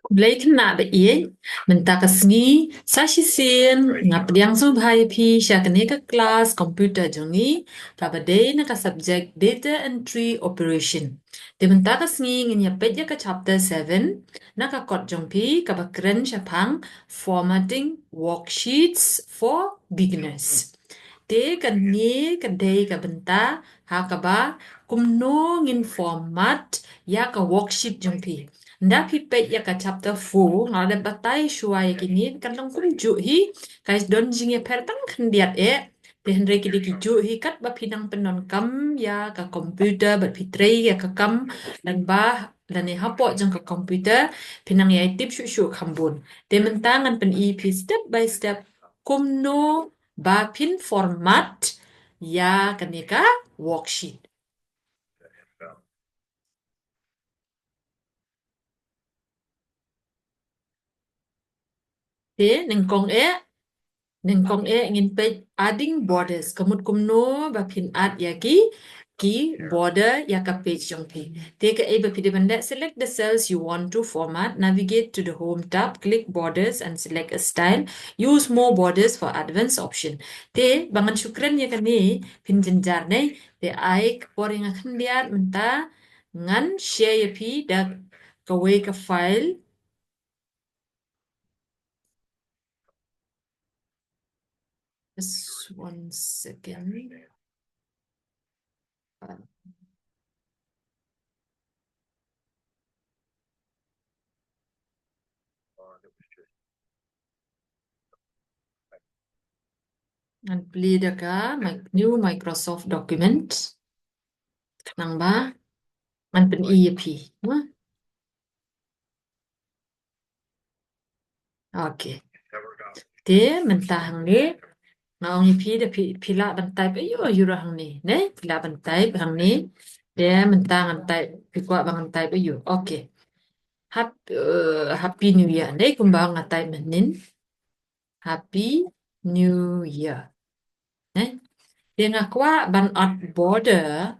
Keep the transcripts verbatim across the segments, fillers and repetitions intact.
Khublei khynnah ba ïeit, mynta ka sngi sa shisien nga pdiang sngewbha ïa phi sha kane ka klas computer jong ngi, kaba dei na ka subject data entry operation. Te mynta ka sngi ngin ïa peit ïa ka chapter seven na ka kot jong phi, kaba kren shaphang formatting worksheets for beginners. Te kane ka dei ka bynta ha kaba kumno ngin format ïa ka worksheet jong phi. Nda phi peit ïa ka chapter four, nga la dep batai shuwa ïa kine, kan long kumjuh hi, ka don jingïapher tang khyndiat eh. Te hynrei ki dei ki juh hi katba phi nang pyndonkam ïa ka computer, bad phi trei ïa ka kam lyngba lane hapoh jong ka computer, phi nang ïai tip shuh shuh kham bun. Te mynta ngan pyni phi step by step kumno ba phin format ïa kane ka worksheet. Te nyngkong eh, nyngkong eh ngin peit adding borders. Ka mut kumno ba phin add ïa ki, ki border ïa ka page jong phi. Te kaei ba phi dei ban leh, select the cells you want to format, navigate to the home tab, click borders and select a style. Use more borders for advanced option. Te ba ngan shu kren ïa kane phin jynjar ne. Te ai ka por ïa nga khyndiat, mynta ngan share ïa phi da kawei ka file. Just one second. Uh, ngan plie da ka mic-, new Microsoft document. Khnang ba ngan pyni ïa phi. Mo? Okay. Te mynta hangne nga ong ïa phi da phi, phi lah ban type aiu aiu ruh hangne, ne? Phi lah ban type hangne. Te mynta ngan type, phi kwah ba ngan type aiu. Okay. Hap-, eh, Happy New Year, ne? Kumba nga type mynnin. Happy New Year. Ne? Te nga kwah ban add border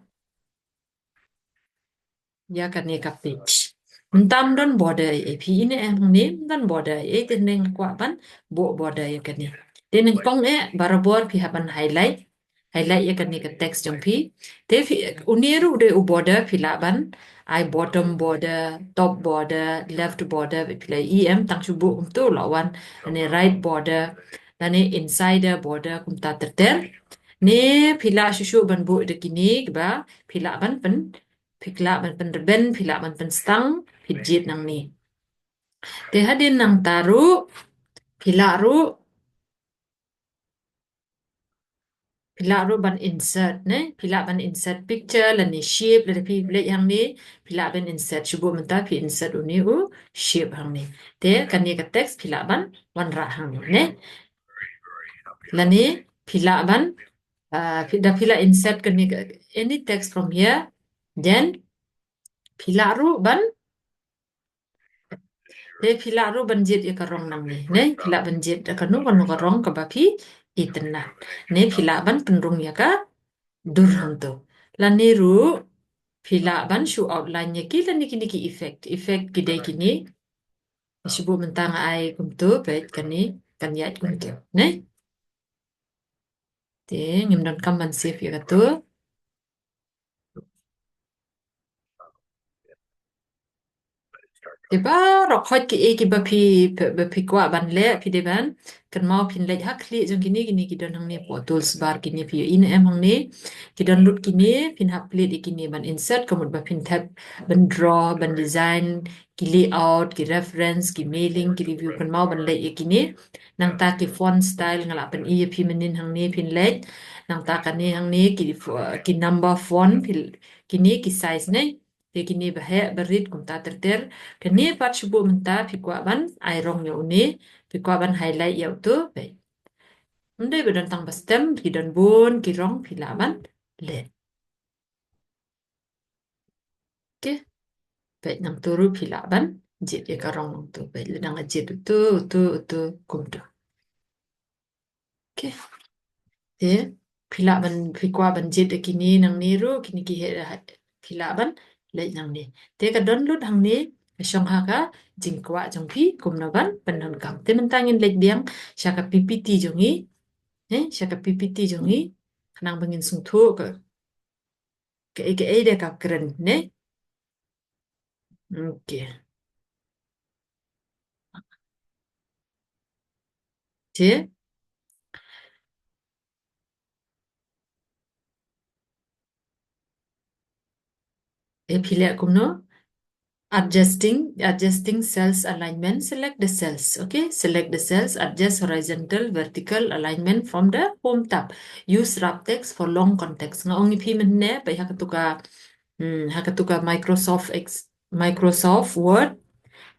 ïa kane ka page. Mynta ym don border ei ei, phi i ne em hangne, ym don border ei ei, te nga kwah ban buh border ïa kane. Te nyngkong eh barabor phi hap ban highlight, highlight ïa kane ka text jong phi. Te phi, une ruh u dei u border, phi lah ban ai bottom border, top border, left border, phi lah i em, tang shu buh kumto lah wan, lane right border, lane insider border, kumta ter ter. Ne phi lah shuh shuh ban buh da kine kiba phi lah ban pyn, phi lah ban pynrben, phi lah ban pynstang, phi jied nangne. Te hadien nangta ruh, phi lah ruh, phi lah ruh ban insert, ne? Phi lah ban insert picture, lane shape, lane phi leit hangne, phi lah ban insert, shu buh mynta phi insert une u shape hangne. Te kane ka text phi lah ban wanrah hangne, ne? Lane phi lah ban, uh, phi, da phi lah insert kane ka, any text from here, then phi lah ruh ban, te phi lah ruh ban jied ïa ka rong nangne, ne? Phi lah ban jied ïa kano kano ka rong kaba phi itynnad. Ne phi lah ban pynrung ïa ka dur hangto. Lane ruh phi lah ban shu outline ïa ki lane kine ki effect. Effect ki dei kine. Shu buh mynta nga ai kumto, peit kane kan ïaid kumto, ne? Te ngim donkam ban save ïa kato. Te baroh khoit kiei kiba phi, ba phi kwah ban leh, phi dei ban kynmaw phin leit ha khlieh jong kine, kine ki don hangne, hapoh tools bar kine, phi ïohi ne em hangne. Ki don lut kine, phin hap plie ïa kine ban insert, ka mut ba phin thep ban draw, ban design, ki layout, ki reference, ki mailing, ki review, kynmaw ban leit ïa kine. Nangta ki font style nga lah pyni ïa phi mynnin hangne phin leit. Nangta kane hangne ki fo-, ki number font, phi-, kine ki size ne. Te kine ba heh ba rit kumta ter ter. Kane pat shu buh mynta phi kwah ban ai rong ïa une, phi kwah ban highlight ïa uto, peit. Ym dei ba don tang ba stem, ki don bun ki rong, phi lah ban leh. Okay. Peit nangto ruh phi lah ban jied ïa ka rong nangto. Peit lada nga jied uto, uto, uto, kumto. Okay. Te phi lah ban, phi kwah ban jied ïa kine nangne ruh, kine ki heh, phi lah ban Leit nangne. Te ka don lut hangne, ka shong ha ka jingkwah jong phi kumno ban pyndonkam. Te mynta ngin leit biang sha ka P P T jong ngi. Eh, sha ka P P T jong ngi. Khnang ba ngin sngewthuh ka, kaei kaei de ka kren, ne? Okay. Te E phi leh kumno? Adjusting, adjusting cells alignment, select the cells. Okay, select the cells, adjust horizontal, vertical alignment from the home tab. Use wrap text for long context. Nga ong ïa phi mynne, ba ha katu ka, hmm, ha katu ka Microsoft Ex-, Microsoft Word.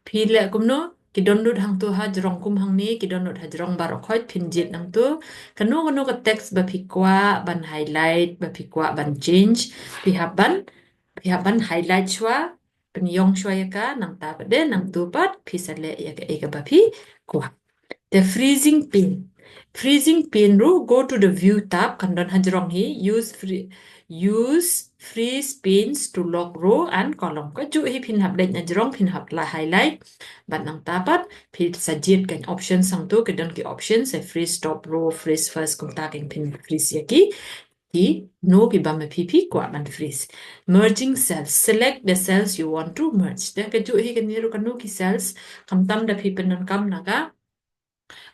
Phi leh kumno? Ki don lut hangto ha jrong kum hangne, ki don lut ha jrong baroh khoit, phin jied nangto. Kano kano ka text ba phi kwah ban highlight, ba phi kwah ban change, phi hap ban, phi hap ban highlight shuwa, pynïong shuwa ïa ka, nangta pat de, nangto pat phi sa leh ïa kaei kaba phi kwah. The freezing pane. Freezing pane ruh, go to the view tab, kan don ha jrong hi, use free, use freeze panes to lock row and column. Kajuh hi phin hap leit na jrong, phin hap la highlight. Bad nangta pat phi sa jied ka option sangto, ki don ki option, sa freeze top row, freeze first, kumta kan phin freeze ïa ki. Kino kiba ma phi phi kwah ban freeze. Merging cells. Select the cells you want to merge. Te kajuh hi kane ruh, kano ki cells, khamtam da phi pyndonkam na ka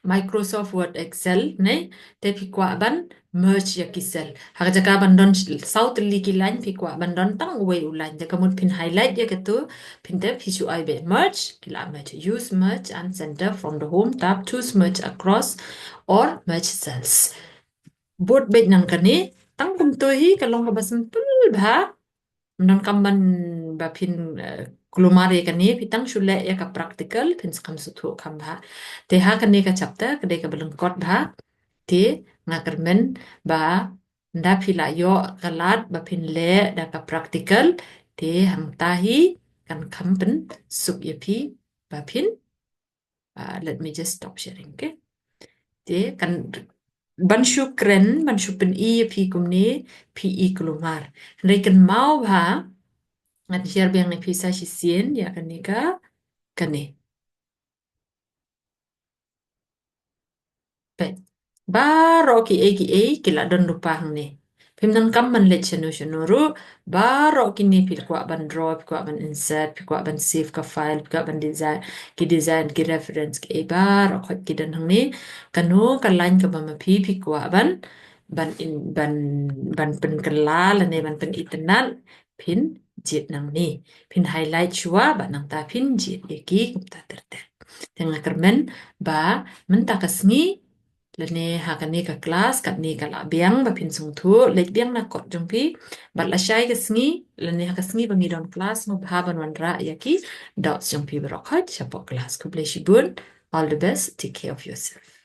Microsoft Word, Excel, ne? Te phi kwah ban merge ïa ki cell. Ha ka jaka ban don saw tylli ki line, phi kwah ban don tang uwei u line. Te ka mut phin highlight ïa kato, phin te phi shu ai beit merge, ki la merge. Use merge and center from the home tab. Choose merge across or merge cells. Bud beit nang kane, tang kumto hi, ka long kaba simple bha. Ym donkam ban ba phin, eh, kulmar ïa kane, phi tang shu leh ïa ka practical, phin sa kham sngewthuh kham bha. Te ha kane ka chapter ka dei kaba lyngkot bha. Te nga kyrmen ba ynda phi la ïoh ka lad ba phin leh da ka practical, te hangta hi kan kham pynsuk ïa phi ba phin Ah, let me just stop sharing, okay? Te kan ban shu kren, ban shu pyni ïa phi kumne, phi i kulmar. Hynrei kynmaw bha, ngan share biang ïa phi sa shisien ïa kane ka, kane. Peit. Baroh kiei kiei ki la don lypa hangne. Phim donkam ban leit shano shano ruh, baroh kine phi kwah ban draw, phi kwah ban insert, phi kwah ban save ka file, phi kwah ban design, ki design, ki reference, kiei baroh khoit ki don hangne. Kano ka line kaba ma phi phi kwah ban, ban in, ban, ban pynkylla lane ban pynitynnad, phin jied nangne. Phin highlight shuwa bad nangta phin jied ïa ki kumta ter ter. Te nga kyrmen ba mynta ka sngi lane ha kane ka class katne ka la biang ba phin sngewthuh, leit biang na kot jong phi. Bad lashai ka sngi lane ha ka sngi ba ngi don class, sngewbha ban wanrah ïa ki doubts jong phi baroh khoit shapoh class. Khublei shibun. All the best. Take care of yourself.